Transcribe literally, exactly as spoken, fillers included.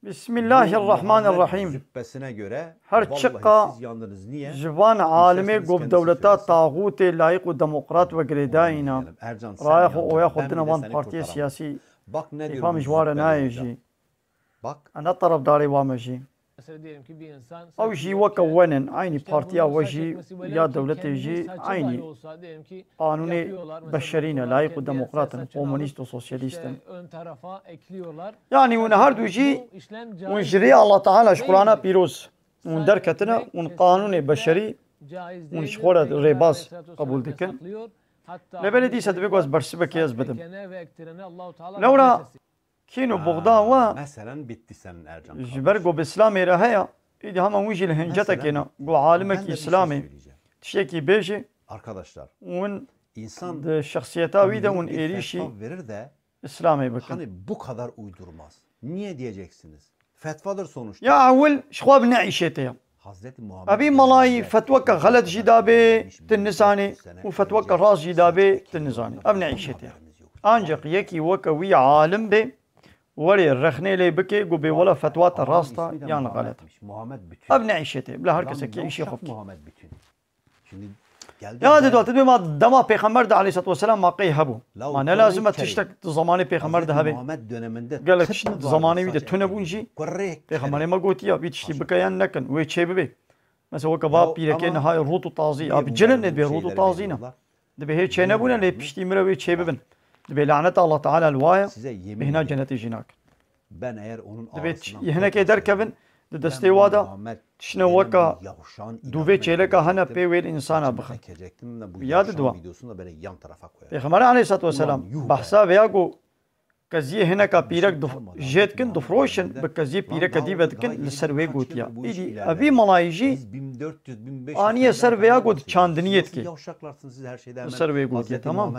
Bismillahirrahmanirrahim. Her çiqa ji van alimê ku bi dewleta taxûtê layîq û demokrat ve girêdayî ne, raya xwe, oya xwe dine van partiyê siyasî, kêfa min ji wan re nayê jî. Em ne terefdarê wan me jî. Ew jî weke we ne, eynî partiya we jî ya dewletê jî eynî qanûnê beşerî ne, layîq û demokrat in, komûnîst û sosyalîst in. Yanî hûn her du jî, hûn ji rêya Allah Teala ji Qur'ana pîroz hûn derketine, hûn qanûnê beşerî, hûn ji xwe re rêbaz qebûl dikin. Lê belê dîsa divê ku ez bersivekê ez bidim. Lewra kîn û buxda we ji ber ku bi Îslamê re heye, îdî hema hûn jî li hincetekê ne, ku alimekî Îslamê tiştekî bêje, hûn di şexsiyeta wî de hûn êrîşî Îslamê bikin. Ya ewil ji xwe bi ne îşê te ye. Evî melayî fetweke xelet jî dabê, tu nizanî, û fetweke rast jî dabê, tu nizanî. Ev ne îşê te ye. Ancaq yekî weke wî alim bê, werê rexnê lê bikê, ku bê wela fetwa te rast e yan xelet e. Ev ne îşê te ye. Bila her kesekê îşê xwe bike. Ya di dua, tu dibê ma dema Pêxember de aleyhissalatu vesselam ma qey hebû. Ma ne lazim e tiştek di zamanê Pêxember de hebe. Gelek tişt di zamanê wî de tune bûn jî. Pêxemberê me gotiye, vî tiştî bike yan nekin, wê çê bibe. Mesela weke va pîrekê niha rût û tazî, ya bi cilin ne dibê rût û tazî ne. Dibê hê çê nebûne lê piştî mire wê çê bibin. Dibê laneta Allah Teala li wa ye, bêhna cenetê jî nakin. Dibê hinekê derkevin, di destê wa de tiştine weka dûvê çêleka hene pê wê li însana bixin. Ya di dua. Pêxember aleyhissalatu vesselam behsa vêya ku keziyê hineka pîrek dif-, jê dikin, difroşin, bi keziyê pîreke dî ve dikin, li ser wê gotiya. Îdî evî melayî jî aniye ser vêya ku di çandiniyê dikê. Li ser wê gotiye, tamam.